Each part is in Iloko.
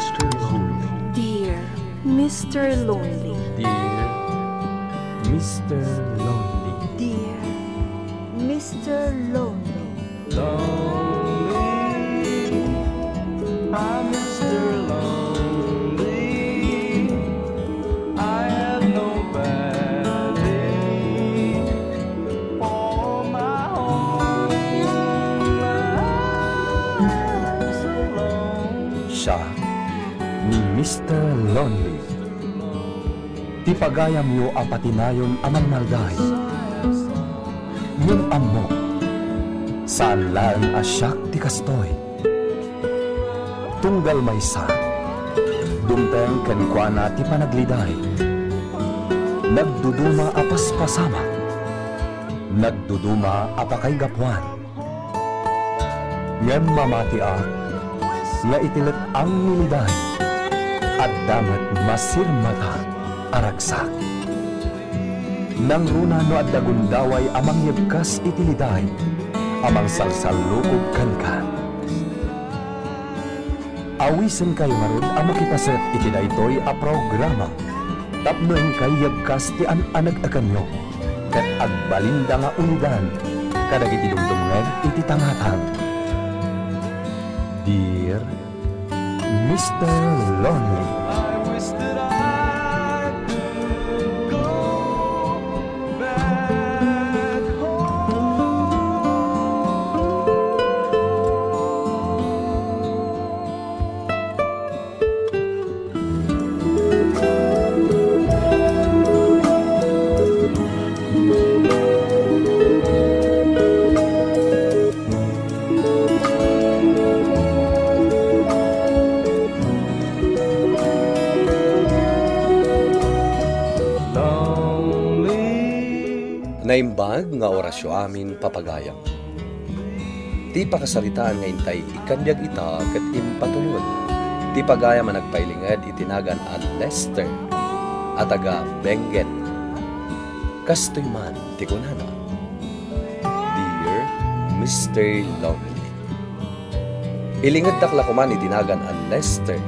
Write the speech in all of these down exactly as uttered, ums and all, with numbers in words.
Mister Lonely. Dear Mister Lonely. Dear Mister Lonely. Dear Mister Lonely. Lonely. I'm Mister Lonely. I have nobody for my own. I'm so lonely. Siak ni Mister Lonely. Ti pagayamyo a patinayon a malmalday. Ngem ammok, saan laeng a siak ti kastoy. Tunggal maysa, dumteng kenkuana ti panagliday. Nagduduma a paspasamak. Nagduduma a pakaigapuan. Ngem mamatiak nga iti let-ang ni liday, adda met masirmata a ragsak. Nangruna no adda gundaway a mangyebkas iti liday a mangsalsallukob kenka. Awisenkayo ngarud a makipaset iti daytoy a programa tapno inkay yebkas ti an-aneg-ekenyo ket agbalinda nga ulidan kadagiti dumdumngeg iti tangatang. Dear Mister Lonely. I wish that I could go back home. Naimbag nga orasyo amin, papagayam. Ti pakasaritaan nga intay ikkandiag ita ket impatulod ti pagayam a nagpailinged iti nagan a Lester a taga Benguet. Kastoy man ti kunana, Dear Mister Lonely. Ilingeddak la koman iti nagan a Lester.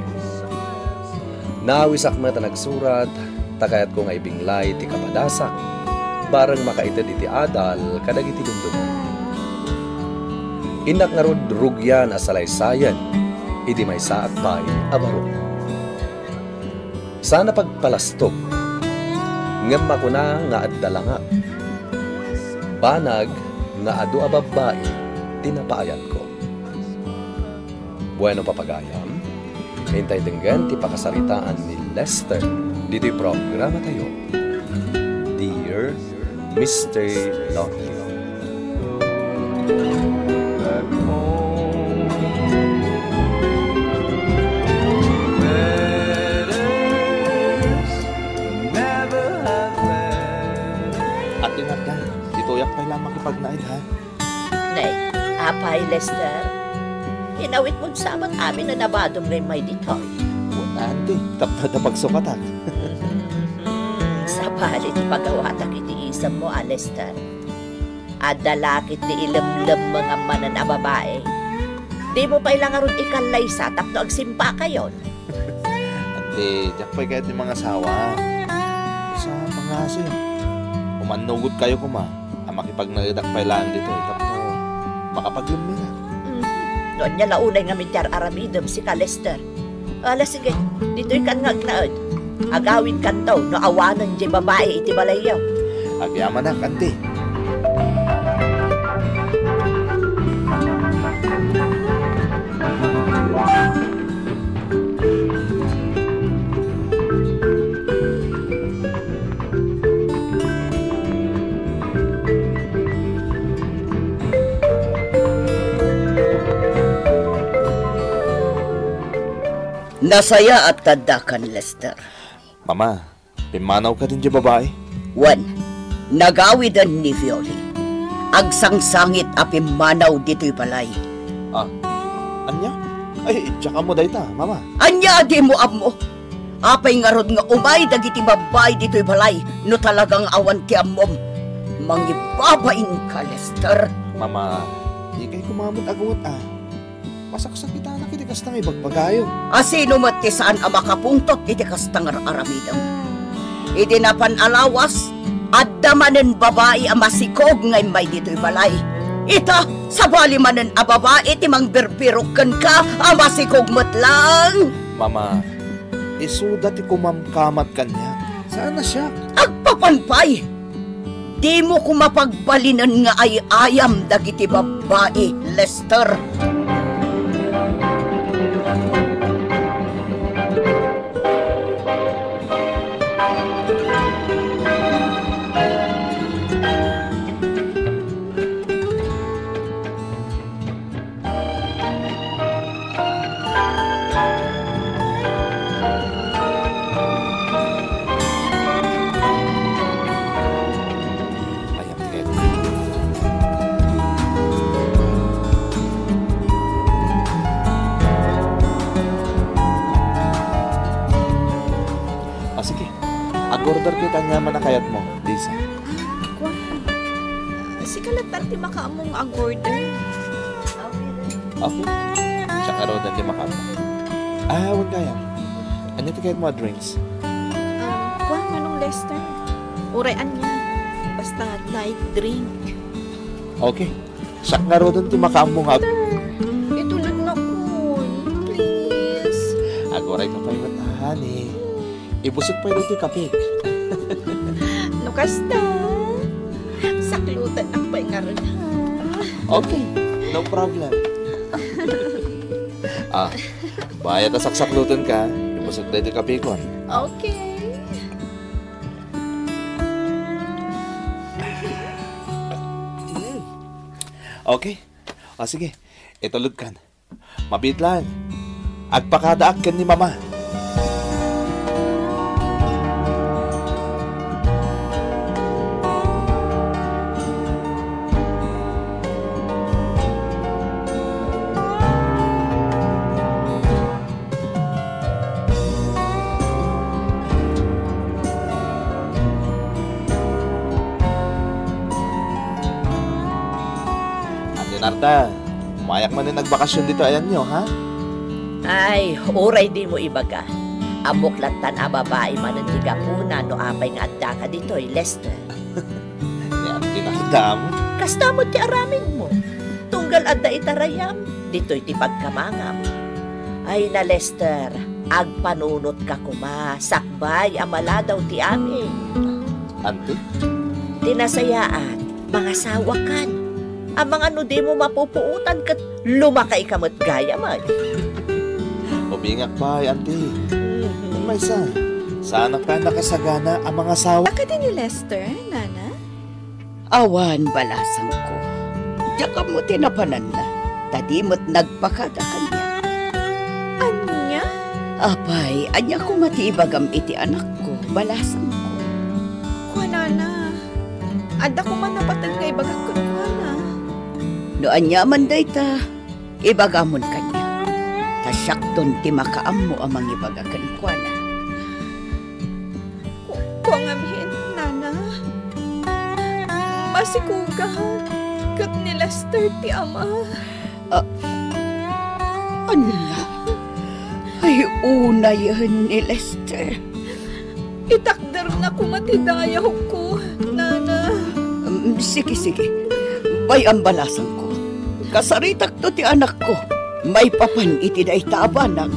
Naawisak met a nagsurat, ta kayatko nga ibinglay ti kapadasak, bareng makaited iti adal kadagiti dumdumngeg. Innak ngarud rugian a salaysayen idi maysaak pay a baro. Saan a pagpalastog, ngem makuna nga adda langak. Banag nga adu a babbai ti napaayanko. Bueno, papagayam, intay denggen ti pakasaritaan ni Lester ditoy programatayo, Dear Mister Lonely. Ate Marga, ditoyak pay la makipagnaed, ha? Nay, apay, Lester? Inawitmo sa met amin a nabadom nga immay ditoy. Wen, auntie, tapno ta pagsukatak. Sabali ti pagawatak iti isemmo a, Lester. Adda la ketdi ilemlemmeng a manen a babai. Dimo pay la ngarud ikallaysa tapno agsimpakayon. Ante, diak pay kayat ti mangasawa. Sa pangasim, umannugotkayo koma a makipagnaedak pay laeng ditoy tapno makapaglimminak. Mm. No ania la unay ngamin ti ar-aramidem, sika, Lester? Ala, sige, ditoykan nga agnaed. Agawidkanto no awanen diay babai iti balayyo. Agyamanak, anti. Nasayaat ta addakan, Lester. Mama, pimmanawka diay babai? Wen, nagawiden ni Violi. Agsangsangit a pimmanaw ditoy balay. Ah, ania? Ay, diak ammo dayta, Mama. Ania a dimo ammo? Apay ngarud nga umay dagiti babbai ditoy balay no talaga nga awan ti ammom? Mangibabainka, Lester. Mama, ikay koma met a guet, a. Pasaksakitanak iti kasta nga ibagbagayo. A sino met ti saan a makapungtot iti kasta nga ar-aramidem? Idi napan a lawas, adda manen babai a masikog nga immay ditoy balay. Ita, sabali manen a babai ti mangbirbirok kenka a masikog met laeng. Mama, isuda ti kumamkamat kaniak. Saan a siak? Agpapan pay! Dimo koma pagbalinen nga ay-ayam dagiti babbai, Lester. Ayan, Ed. Ah, sige. Ag-order kita ania man a kayatmo, Lisa. Ah, kuan. Sika latta ti makaammo nga ag-order. Okay. Siak ngaruden ti makaammo. Ah, wen gayam. Ania ti kayatmo a drinks? Um, kuan, Manong Lester. Uray ania. Basta light drink. Okay. Siak ngaruden ti makaammo nga ag- Lester, itulodnakon. Please. Aguray ka pay met, honey. Ibusek pay ditoy kapik. No kasta, saklotennak pay ngarud, ha? Okay, no problem. Ah, bayat a saksaklotenka, ibusek daytoy kapikon. Okay. Mm. Okay. Ah, sige. Itulodkan. Mabiit laeng. Agpakadaak ken ni Mama. Ate Narda, umayak manen agbakasyon ditoy ayanyo, ha? Ay, uray dimo ibaga. Ammok lattan a babai manen ti gapuna no apay nga addaka ditoy, Lester. Ni Ate Nardam. Kasta met ti aramidmo. Tunggal adda itarayam, ditoy ti pagkamangam. Ay na, Lester, agpanunotka koma, sakbay a maladaw ti amin. Anti? Ti nasayaat, mangasawakan. Amangan no dimo mapupuotan ket lumakayka met gayamen. Ubingak pay, Anti. Mhm. Maysa, saanak pay a nakasagana a mangasawa. A kadi ni Lester, Nana? Awan, balasangko. Diak ammo ti napananna, ta di met nagpakada kaniak. Ania? Apay, ania koma ti ibagam iti anakko, balasangko? Kuanana, adda koma napated nga ibagak kenkuana. No aniaman dayta, ibagamon kaniak, ta siakton ti makaammo a mangibaga kenkuana. Ku-, kua ngamin, Nana, masikogak ket ni Lester ti ama. Ah, ania? Ay, unayen ni Lester. Itakderna koma ti dayawko, Nana. Mm, sige, sige. Bay-am, balasangko. Kasaritakto ti anakko. Maipapan iti dayta a banag.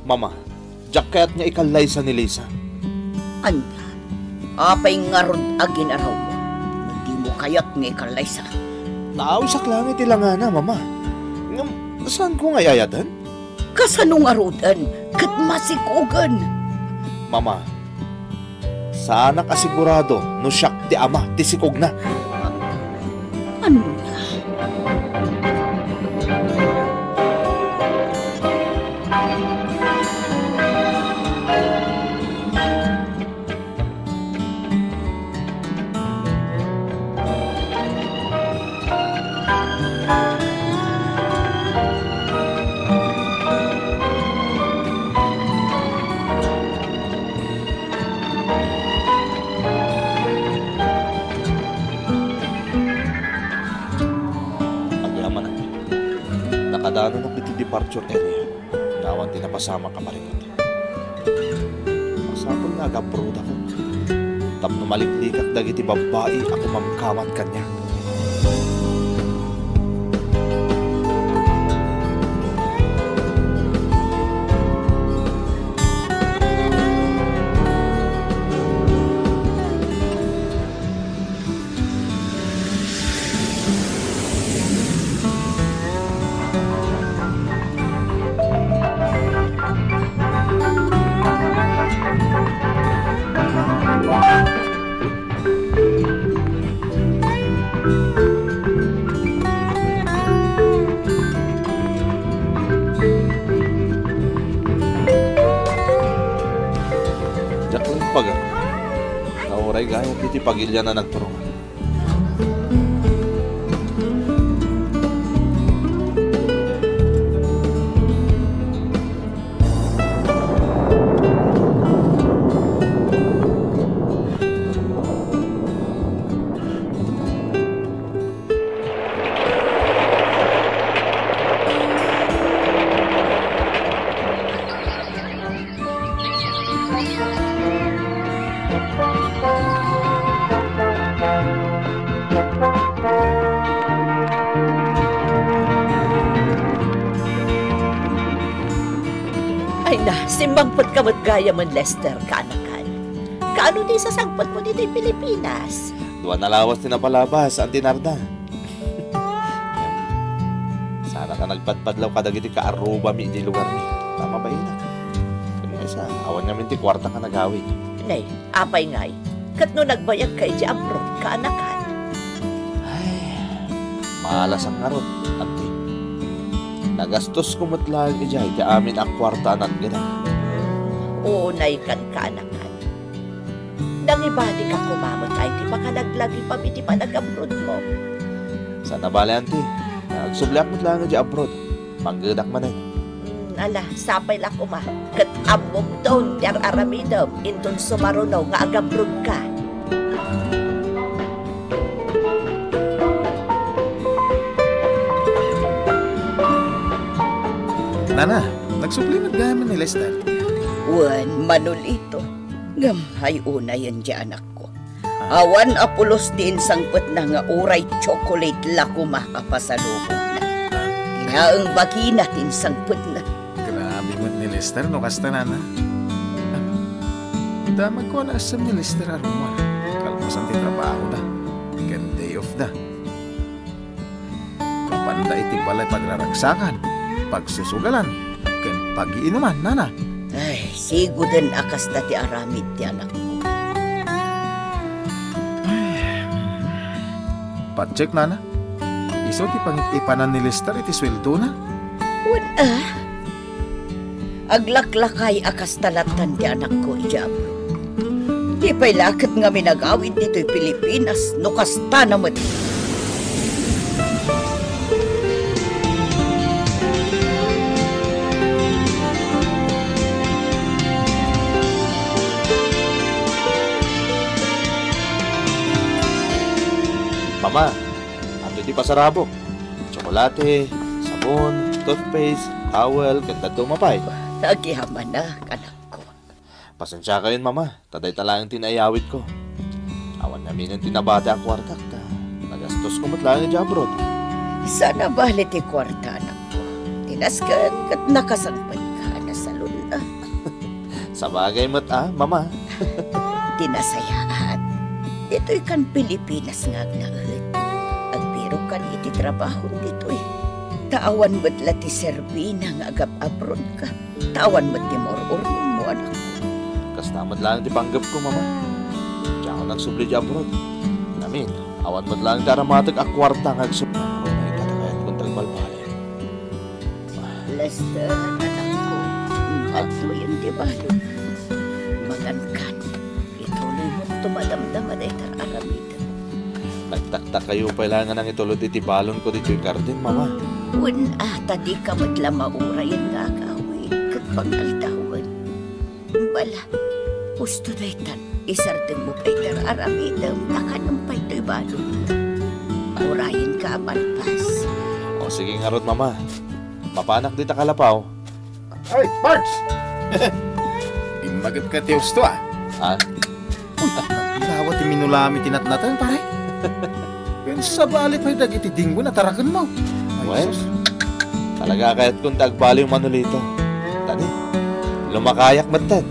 Mama, diak kayat nga ikallaysa ni Lisa. Ania? Apay ngarud a ginarawmo no dimo kayat nga ikallaysa? Naawisak laeng iti langana, Mama. Ngem, saanko nga ay-ayaten? Kasano ngaruden ket masikogen? Mama, saanak a sigurado no siak ti ama ti sikogna. Ania? Kadananak iti departure area. Awan ti napasamak a parikut. Masapul nga agabrodakon tapno maliklikak dagiti babbai a kumamkamad kaniak. Diak laeng pagarigan. Nauray gayam iti pagilian a nagturong. Ay na, simmangpetka met gayamen, Lester, kaanakan. Kaano ti isasangpetmo ditoy Pilipinas? Dua a lawas ti napalabas, Auntie Narda. Saanak a nagpadpadlaw kadagiti kaarrubami idiay lugarmi. Ta mabainak. Ken maysa, awan ngamin ti kuartak a nagawid. Nay, apay ngay? Ket no nagbayagka idiay abroad, kaanakan? Ay, maalasak ngarud, Auntie. Nagastosko met laeng idiay ti amin a kuarta a natgedak. Unay kan, kaanakan. Nangibadika koma met ay ti makalaglagipam iti panag-abroadmo? Saan a bale, Auntie. Agsubliak met laeng idiay abroad. Manggedak manen. Mm, ala, sapay la koma. Ket ammomton ti ar-aramidem inton sumaruno nga agabrodka. Nana, nagsubli met gayamen ni Lester. Wen, Manolito. Ngem ay unayen ti anakko. Ah. Awan a pulos ti insangpetna nga uray chocolate la koma a pasalubongna. Ah. Kinaeng bagina ti insangpetna. Grabe met ni Lester no kasta, Nana. Damagko a naessem ni Lester a rummuar kalpasan ti trabahoda ken day off da. Mapanda iti balay pagraragsakan, pagsusugalan, ken pagiinuman, Nana. Ay, sigoden a kasta ti aramid ti anakko. Patchek, Nana. Isu ti pangit-ipanan ni Lester iti sueldona? Wen, a. Aglaklakay a kasta lattan ti anakko idiay abroad. Di pay la ket ngamin agawid ditoy Pilipinas no kastana met. Mama, adtoy ti pasarabok. Tsokolate, sabon, toothpaste, towel, ken dadduma pay. Agyamanak, anakko. Pasensiakayon, Mama, ta dayta laeng ti naiyawidko. Awan ngaminen ti nabati a kuartak ta nagastosko met laeng idiay abroad. Saan a bale ti kuarta, anakko. Ti nasken ket nakasangpetka a nasalun-at. Sabagay met a, Mama. Ti nasayaat, ditoy kan Pilipinas nga agnaed, agbirokan iti trabahom ditoy. Ta awan met la ti serbina nga agab-abroadka. Ta awan met ti maur-urnongmo, anakko. Kasta met laeng ti panggepko, Mama. Diakon agsubli idiay abroad. Ngamin, awan met laeng ti aramatek a kuarta nga agsubli. Ay, patakayatkon ti agbalbaliw. Lester, anakko, adtoyen ti balon. Mangankan, ituloymonto madamdama dayta aramidem. Nagtaktakayo pay la nga nangitulod iti balonko ditoy garden, Mama. Wen a, ta dika met la maurayen nga agawid ket pangaldawen. Bala, husto daytan, isardengmo pay ti ar-aramidem, ta kanem pay toy balon. Urayenka a malpas. O, sige ngarud, Mama. Mapanak dita kalapaw. Ay, Pards! Immagep ka ti husto, a. Ah? Uy, ta naglawa ti minulami ti natnatan, pare. Ken sabali pay dagiti dinggo natarakenmo. Ay, wen, sus. Talaga kayatko ti agbaliw, Manolito. Tadi, lumakayak metten.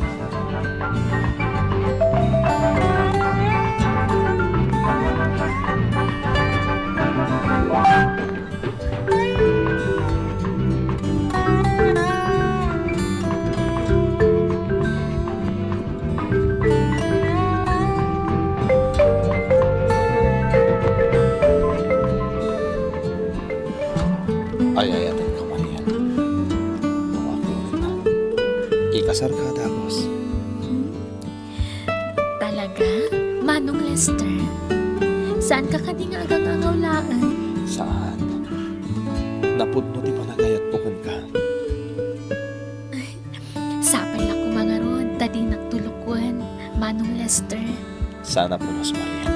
Ay, ay, atin ka, Marian. Awakuren na. Ikasarka, dagus. Talaga? Manong Lester? Saanka kadi nga agang-angaw laeng? Saan? Napudno ti panagayatko kenka. Sapay la koma ngarud ta dinak tulokuen, Manong Lester. Saan a pulos, Maria.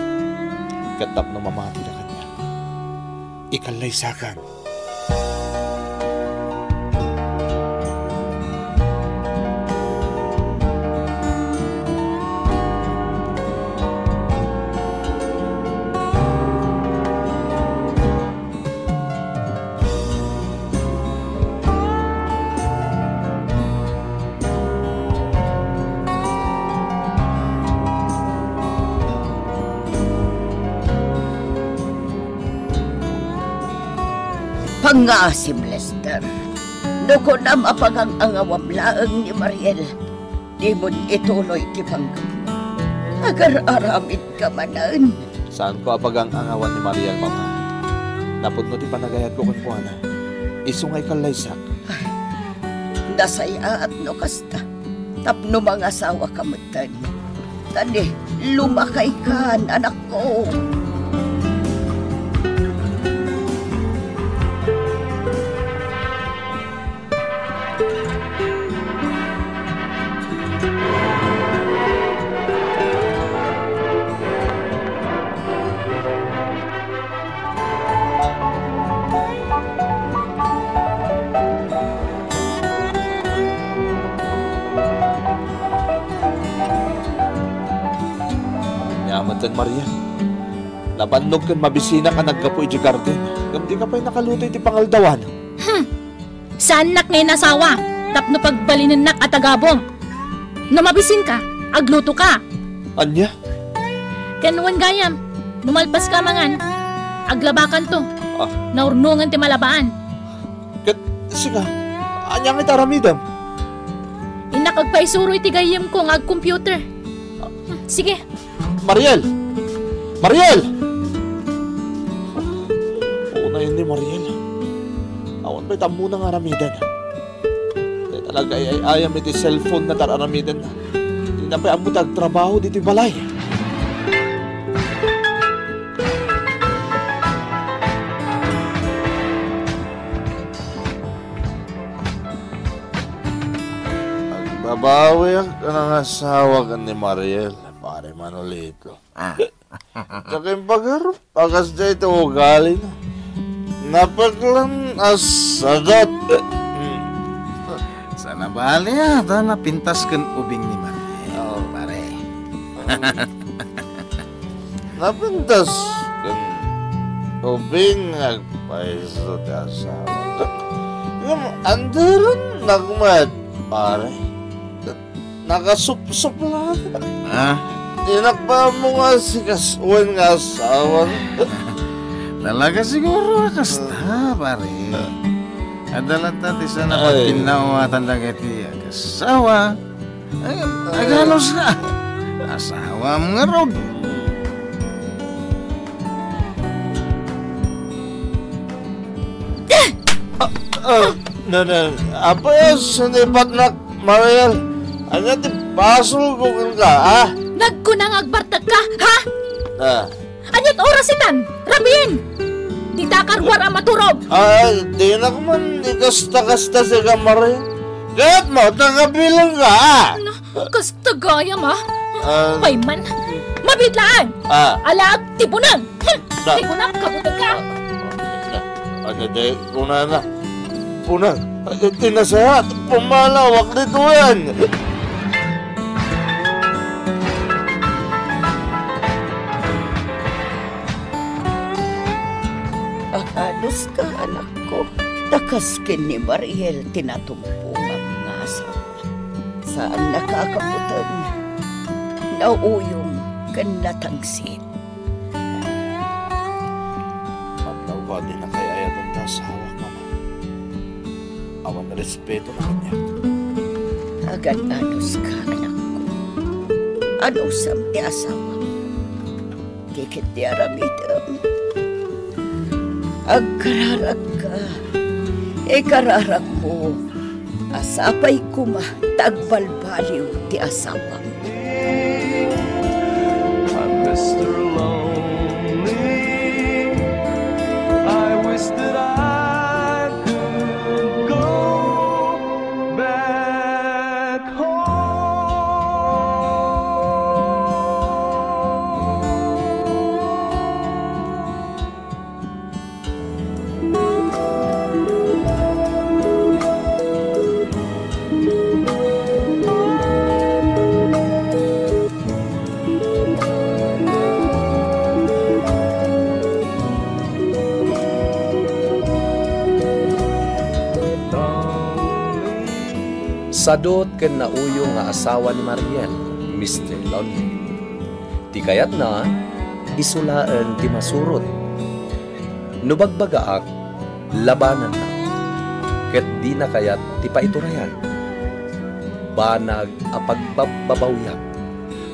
Ket tapno mamatida kaniak, ikallaysakan. Pangngaasim, Lester. No kunam a pagang-angawam laeng ni Mariel, dimon ituloy ti panggepmo. Agar-aramidka manen. Saanko a pagang-angawan ni Mariel, Mama. Napudno ti panagayatko kenkuana. Isu nga ikallaysak. Nasayaat no kasta, tapno mangasawaka metten. Tani, lumakaykan, anakko. Ania metten, Maria. Nabannog ken mabisinak a naggapu idiay garden, ngem dika pay nakaluto iti pangaldawan. Hmm. Saannak nga inasawa tapno pagbalinennak a tagabong. No mabisinka, aglutoka. Ania? Ken wen gayam, no malpaska a mangan, aglabakanto. Ah. Naurnongen ti malabaan. Ket sika, ania nga iti aramidem? Innak agpaisuro iti gayyemko nga agcomputer. Ah. Hmm, sige. Mariel! Mariel! Unayen ni Mariel. Awan pay ta ammona nga aramiden. Dayta la agay-ay-ayam iti cellphone-na ti ar-aramidenna. Dina pay ammo ti agtrabaho ditoy balay. Agbabawiak a nangasawa ken ni Mariel, Pare Manolito. Ah. Diak impagarup a kasdiay ti ugalina. Napeklan a sagat. Saan a bali a ta napintas ken ubing ni Mariel, pare. Napintas ken ubing nga agpayso ti asawa. Ngem, anderen nakmet, pare. Nakasupsop la. Ah? Dinak pay ammo nga sikas wen nga asawa. Talaga siguro a kasta, pare. Adda latta ti saan a pagkinnawatan dagiti agasawa. Ay, aganos ka. Asawam ngarud. Ah, ah, no, no. Apay a sinipatnak, Mariel? Ania ti basolko kenka, ha? Nagkuna nga agbartekka, ha? Ah. Ania't oras itan? Rabiin! Dita karuar a maturog! Ay, dinak man ikasta-kasta sika, Mariel. Kayatmo ta kabilengka, ha? No, kasta gayam, ha? Ah. Pay man. Mabiit laeng! Ah. Alaak ti buneng! Hmm. Na. Ti kunam, kabutengka! Ah, ano di kunana? Punag, ti nasayaat, pumalawak ditoyen. Aganus ka, anakko, ta kas ken ni Mariel ti natumpongak nga asawa. Saan nakakaputen, nauyong ken natangsit. Maplaw ko a di nakay-ayaten ta asawak, Mama. Awan respeto na kaniak. Agan-anus ka, anakko. Anusam ti asawam. Ti ketdi aramidem. Agkararagka. Ikararagmo a sapay koma ta agbalbaliw ti asawam. I'm Mister Lonely. I wish that I could go back home. Sadut ken nauyong nga asawa ni Mariel, Mister Lonely. Ti kayatna, isu laeng ti masurot. No bagbagaak, labananna, ket dina kayat ti paiturayan. Banag a pagbabbabawiak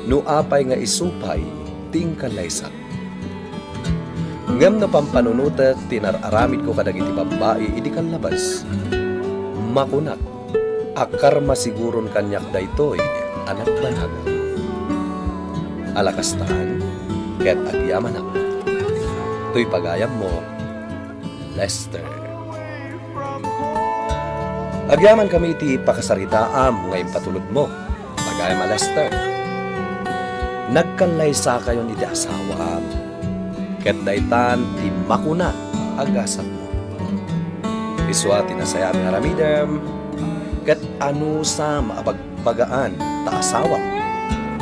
no apay nga isu pay ti inkallaysak. Ngem no pampanunotek ti inar-aramidko kadagiti babbai idi kallabas, makunak a karmasiguron kaniak daytoy a nagbanag. Ala kastan, ket agyamanak. Toy pagayammo, Lester. Agyamankami iti pakasaritaam nga impatulodmo, pagayam a Lester. Nagkallaysakayon iti asawaam, ket daytan ti makuna a gasatmo. Isua ti nasayaat nga aramidem, ket anusam a bagbagaan ta asawam,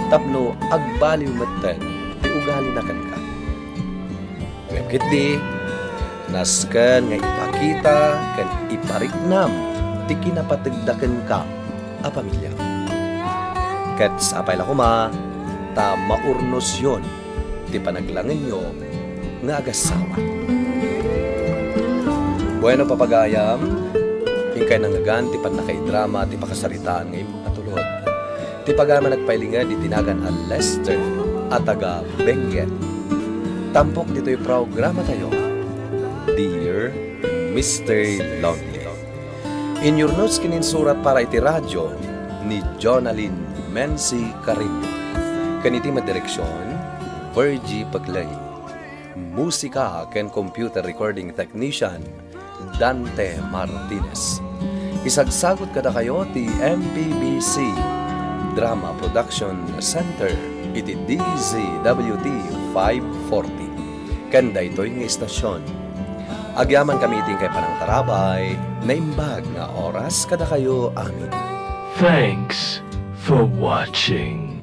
tapno agbaliw metten ti ugalina kenka. Ngem ketdi, nasken nga ipakita ken ipariknam ti kinapategda kenka a pamilia. Ket sapay la koma ta maurnosyon ti panaglangenyo nga agassawa. Bueno, papagayam, inkay nangngegan ti pannakaidrama ti pakasaritaan nga impatulod. Ti pagayam a nagpailinged iti nagan a Lester a taga Benguet. Tampok ditoy programatayo, Dear Mister Lonely. Inyurnos ken insurat para iti radio ni Jonalyn Menzi Carreño. Ken iti met direksion, Virgie Peclay. Musika ken computer recording technician, Dante Martinez. Isagsagut kadakayo ti M P B C Drama Production Center iti D Z W T five forty ken daytoy nga istasion. Agyamankami iti inkay panangtarabay, naimbag nga oras kadakayo amin. Thanks for watching.